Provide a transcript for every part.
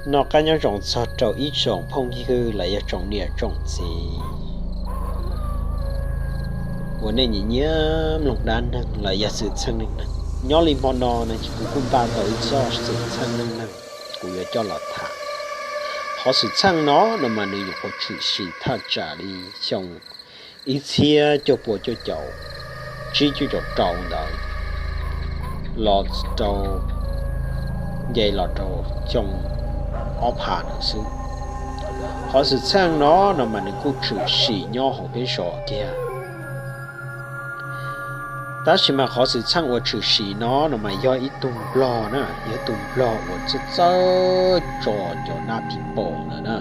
Noj qab nyob zoo txog rau ib tsoom phooj ywg los yog tsoom niam tsoom txiv uas nej nyiam nyiam mloog dab neeg los yog xwm txheej neej neeg. Nyob li hmo no no ces kuv kuj npaj tau ib txoj xwm txheej neej neeg kuv yuav coj los tham. Qhov xwm txheej no no mas nws nyuam qhuav tshwm sim thaj tsam li xyoo ib txhiab cuaj pua cuaj caum tsib cuaj caum rau ntawd los rau, nce los rau xyoo ob phav ntawd xwb. Qhov xwm txheej no no mas nws kuj tshwm sim nyob hauv peb zos kiag. Tab sis mas qhov xwm txheej uas tshwm sim no no mas yog ib tug nplog na, yog ib tug nplog uas txawj txawj tso cov dab phim pom ntawd na.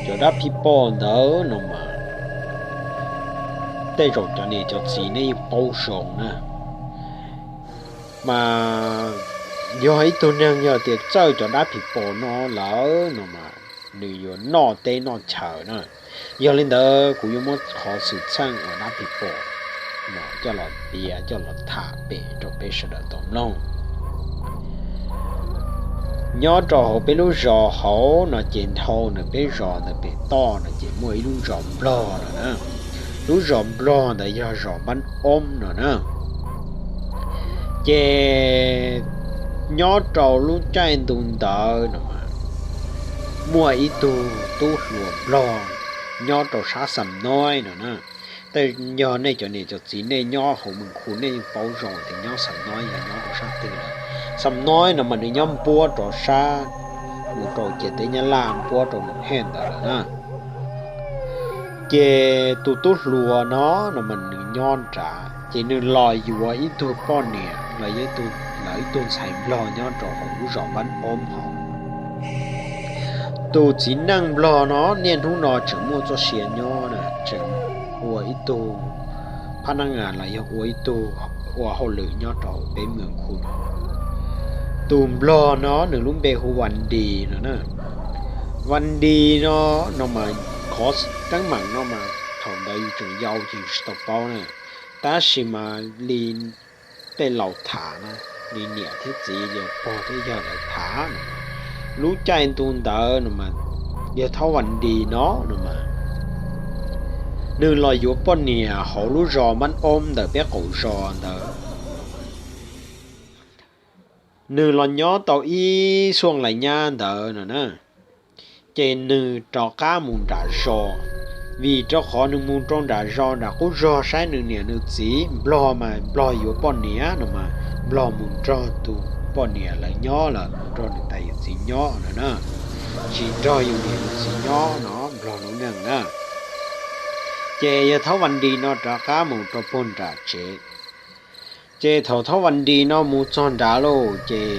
Cov dab phim pom ntawd no mas tej zaum cov niam cov txiv nej yeej paub zoo na. Mas yog ib tug neeg yog tias txawj cov dab phim pom no lawm no mas nws yuav noj teb noj chaw na. Yog li ntawd kuv yuav muab qhov xwm txheej uas dab phim pom no coj los piav coj los tham pem rau peb sawv daws tau mloog. Nyob rau hauv peb lub zos hauv no ces dhau ntawm peb zos ntawd pem toj no ces muaj ib lub zos nplog no na. Lub zos nplog ntawd yog zos Npab Oob no na. Ces nyob rau lub caij ntu ntawd no mas muaj ib tug tub hluas nplog nyob rau sab Xam Noib no na. Tej yog nej cov niam cov txiv nej nyob hauv Mes Khu nej yeej paub zoo tias nyob Xam Noib yog nyob rau sab twg lawm. Xam Noib no mas nws nyob npuab rau sab, mus rau ciam teb Nyab Laj npuab rau Noom Hej ntawd lawm na. Ces tus tub hluas no no mas nws nyob nrad ces nws los yuav ib tug poj niam los yog ib tug, lawv ib tug ntxhais nplog nyob rau hauv lub zos Npab Oob hauv. Tus txiv neej nplog no niaj hnub no tseem muaj txoj sia nyob na, tseem ua ib tug phab nab ngas los yog ua ib tug ua hauj lwm nyob rau peb Mes Khu no. Tus nplog no nws lub npe hu Vas Dis no na. Vas Dis no no mas qhov teeb meem no mas thaum ntawd yus tseem yau ces yus tsis tau paub na, tab sis mas li tej laus tham na, li niam thiab txiv li pog thiab yawg lawv tham no, lub caij ntu ntawd no mas yawg Thaub Vas Dis no no mas nws los yuav poj niam hauv lub zos Npab Oob ntawm peb qaum zos ntawd. Nws los nyob tau ib xuaj lais nyab ntawd no na, ces nws rov qab mus nram zos. Vim rau qhov nws mus rau nram zos nram qub zos saib nws niam nws txiv, nplog mas nplog yuav poj niam no mas nplog mus nrog tus poj niam lawv nyob lawm, mus nrog nws tais yawm txiv nyob no na, tsis nrog yus niam yus txiv nyob no nplog lub neej na. Ces yawg Thaub Vas Dis no rov qab mus rau puag nram tsev. Ces thaum Thaub Vas Dis no mus txog nrad lauj, ces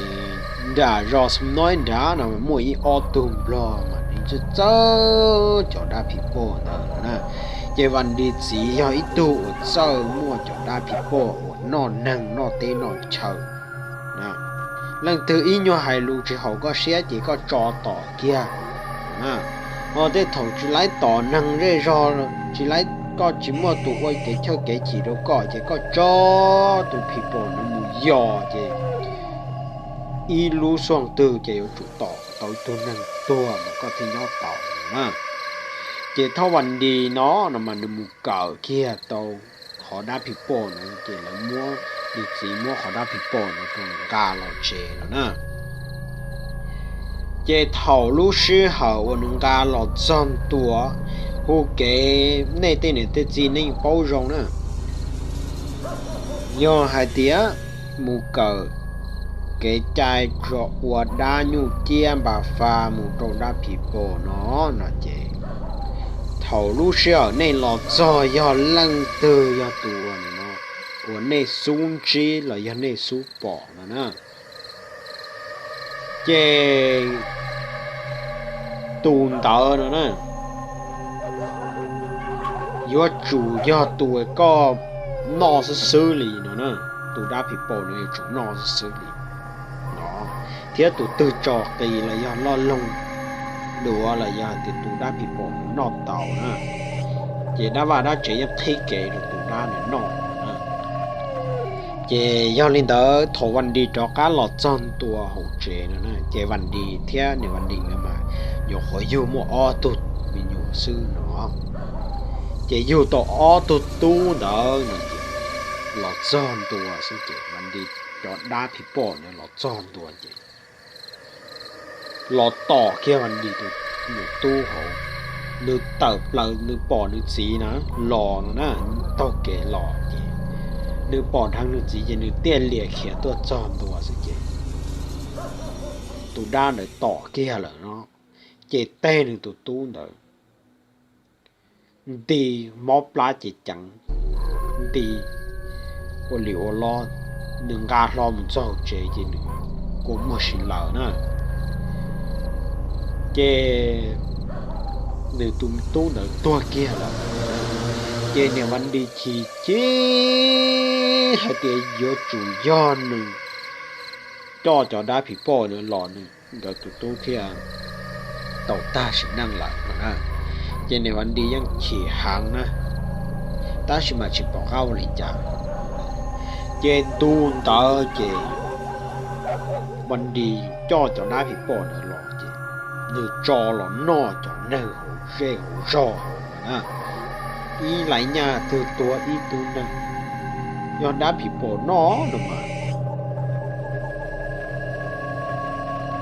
nram zos Xam Noib nrad no muaj ib ob tug nplog mas nws txawj txawj cov dab phim pom ntawd no na. Ces Vas Dis txiv yog ib tug uas txawj muaj cov dab phim pom uas noj neeg noj teb noj chaw. Leej twg ib nyuag hais lus tsis haum koj siab ces koj tso tom kiag. Ho tej thaum tsis laib tom neeg zej zog, tsis laib, koj tsis muaj tus ua kev chawj kev chim rau koj ces koj tso tus phim pom no mus yos ces ib lub xuaj twg ces yuav tsum tom tau ib tug neeg tuag mas koj thiaj nyob tau na. Ces Thaub Vas Dis no no mas nws mus kawm kiag tau qhov dab phim pom no ces lawv muab, nws txiv muab qhov dab phim pom no rau nws nqa los tsev no na. Ces thaum lub sij hawm uas nws nqa los txog ntua, hu kev nej tej niam tej txiv nej yeej paub zoo na, yog hais tias mus kawm kev cai tso ua dab nyuj ciab npa fa mus rau dab phim pom no no ces thaum lub sij hawm nej los txog yog leej twg yog tus uas no uas nej xub ntsib los yog nej xub pom no na, ces tus ntawd no na yuav tsum yog tus koj noj xwb xwb li no na. Tus dab phim pom no yuav tsum noj xwb xwb li no, thiab tus twg tso qis los yog loj loog duav los yog tias tus dab phim pom no noj tau na, ces dab vaj dab tsev yeej qhib kev rau tus dab no noj na. Ces yog li ntawd thaum Vas Dis rov qab los txog ntua hauv tsev no na ces Vas Dis thiab niam Vas Dis nkawd mas nyuam qhuav yug muaj ob tug me nyuam xwb no. Ces yug tau ob tug tub ntawd no ces los txog ntua xwb ces Vas Nris cov dab phim pom ntawd los txog ntua ces los tom kiag Vas Nris tus nyuam tub hauv. Nws tawm plaws nws pom nws txiv na, los no na, taug kev los ces nws pom dheev nws txiv ces nws thiaj li khiav tuaj txog ntua xwb ces tus dab ntawd tom kiag lawm no, ces teb nws tus tub ntawd nti mob plab ces ceev, nti ua li ua lo, nws nqa hlo mus txog hauv tsev ces nws kua muag si lawm na. Ces nws tus tub ntawd tuag kiag lawm. Ces niam Vas Nris chim chim hais tias yuav tsum yog nws coj cov dab phim pom ntawd los nws, nkawd tus tub thiaj tau tag sim neej lawm no na. Ces niam Vas Nris yeej chim heev na, tab sis mas tsis pom qab ua li cas. Ces ntu ntawd ces Vas Nris coj cov dab phim pom ntawd los ces nws tso los noj cov neeg hauv zej hauv zog hauv no na. Ib lais nyaj twg tuag ib tug neeg, yog dab phim pom noj no mas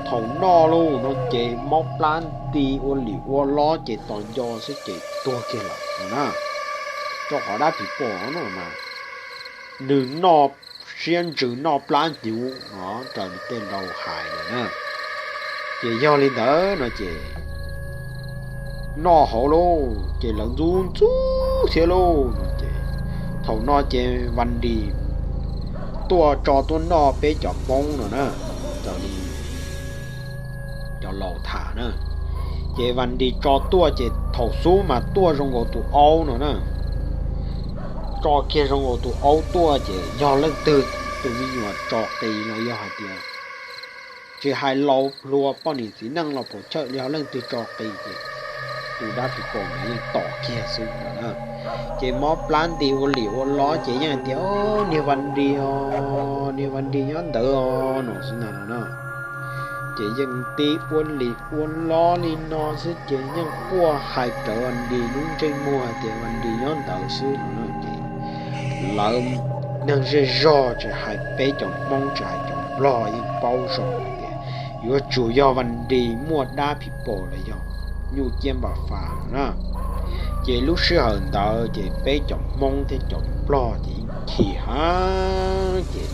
thaum noj lauj no ces mob plab nti ua lim ua lob ces tos nco xwb ces tuag kiag lawm no na. Rau qhov dab phim pom no mas nws noj siab ntsws noj plab hnyuv no raws li tej laus hais no na. Ces yog li ntawd no ces noj hauv lauj ces lawv ntxub ntxub thiab lauj no ces thaum no ces Vas Nris tuaj tso tuaj noj peb cov Hmoob no na, raws li cov laus tham na. Ces Vas Nris tso tuaj ces thaum xub mas tuaj zoo nkaus tus aub no na, tso kiag zoo nkaus tus aub tuaj ces yog leej twg tus me nyuam tso qis los yog hais tias tsis hais laus hluas poj niam txiv neej los puas chawj, yog leej twg tso qis ces tus dab phim pom ntawd yeej tom kiag xwb no na. Ces mob plab nti ua lim ua lob ces yeej hais tias niag Vas Nris os, niag Vas Nris nyob ntawd os no xwb ntag no na. Ces yeej nti ua lim ua lob li no xwb ces yeej quaj hais rawv Vas Nris lub ntsej muag hais tias Vas Nris nyob ntawd xwb no na. Ces lawv neeg zej zog tsis hais peb cov Hmoob tsis hais cov Nplog yeej paub zoo hais tias yuav tsum yog Vas Nris muaj dab phim pom los yog nyuj ciab npam fas no na. Ces lub sij hawm ntawd ces peb cov Hmoob thiab cov Nplog ces yeej chim heev ces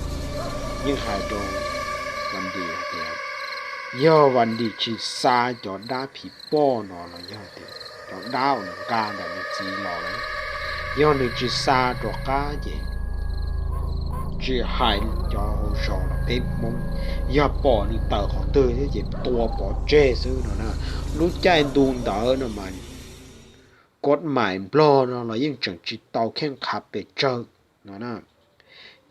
yeej hais rau Vas Nris hais tias yog Vas Nris tsis xa cov dab phim pom no los yog tias cov dab uas nws nqa ntawm nws txiv los lawm, yog nws tsis xa rov qab ces tsis hais cov hauv zos los peb Hmoob yog pom nws tawm qhov twg thiab ces tua pov tseg xwb no na. Lub caij ntu ntawd no mas kod mais Nplog no los yeej tseem tsis tau kheej qhav pes tsawg no na.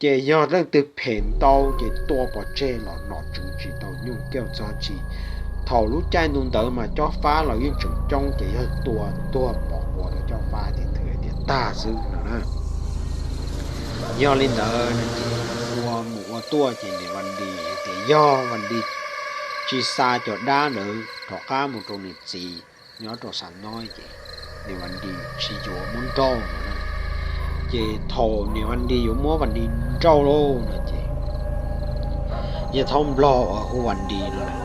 Ces yog leej twg phem ntau ces tua pov tseg los nom tswv tsis tau nyuj kiuj txog tsi. Thaum lub caij ntu ntawd mas cob fab los yeej tseem coob ces yog tua tuag pov quav rau cob fab ces thwm tias tag xwb no na. Yog li ntawd no ces ua mus ua tuaj ces niam Vas Nris tias yog Vas Nris tsis xa cov dab ntawd rov qab mus rau nws txiv nyob rau Xam Noib ces niam Vas Nris tsis yuav muab nrauj no na. Ces thaum niam Vas Nris yuav muab Vas Nris nrauj lauj no ces yawg thaub Nplog uas hu Vas Nris no na,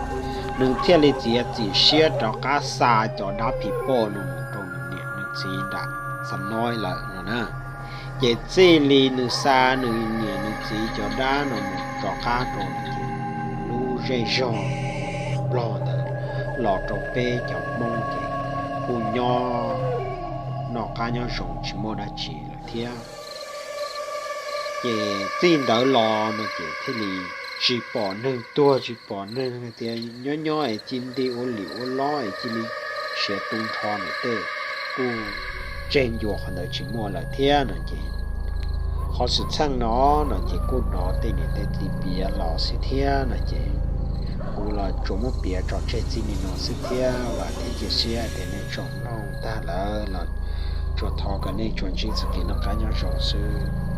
nws thiaj li txiav txim siab rov qab xa cov dab phim pom no mus rau nws niam nws txiv nram Xam Noib lawm no na. Ces txij li nws xa nws niam nws txiv cov dab no mus rov qab rau lub zej zog Nplog ntawd los rau peb cov Hmoob ces kuj nyob noj qab nyob zoo tsis muaj dab tsi lawm thiab. Ces txij ntawd los no ces thiaj li tsis pom neeg tuag tsis pom neeg tias nyob nyob es cia li nti ua lim ua lob es cia li siav tu nrho ntawm tej, kuj tseg ncua qhov ntawd tsis muaj lawm thiab no ces qhov xwm txheej no no ces kuj hnov tej niam tej txiv piav los xwb thiab no ces kuv los tsuas muab piav tso tseg txij li no xwb thiab vam thiab cia siab tias nej tsoom mloog tag lawm los tsuas thov kom nej tsuas ntsib txoj kev noj qab nyob zoo xwb.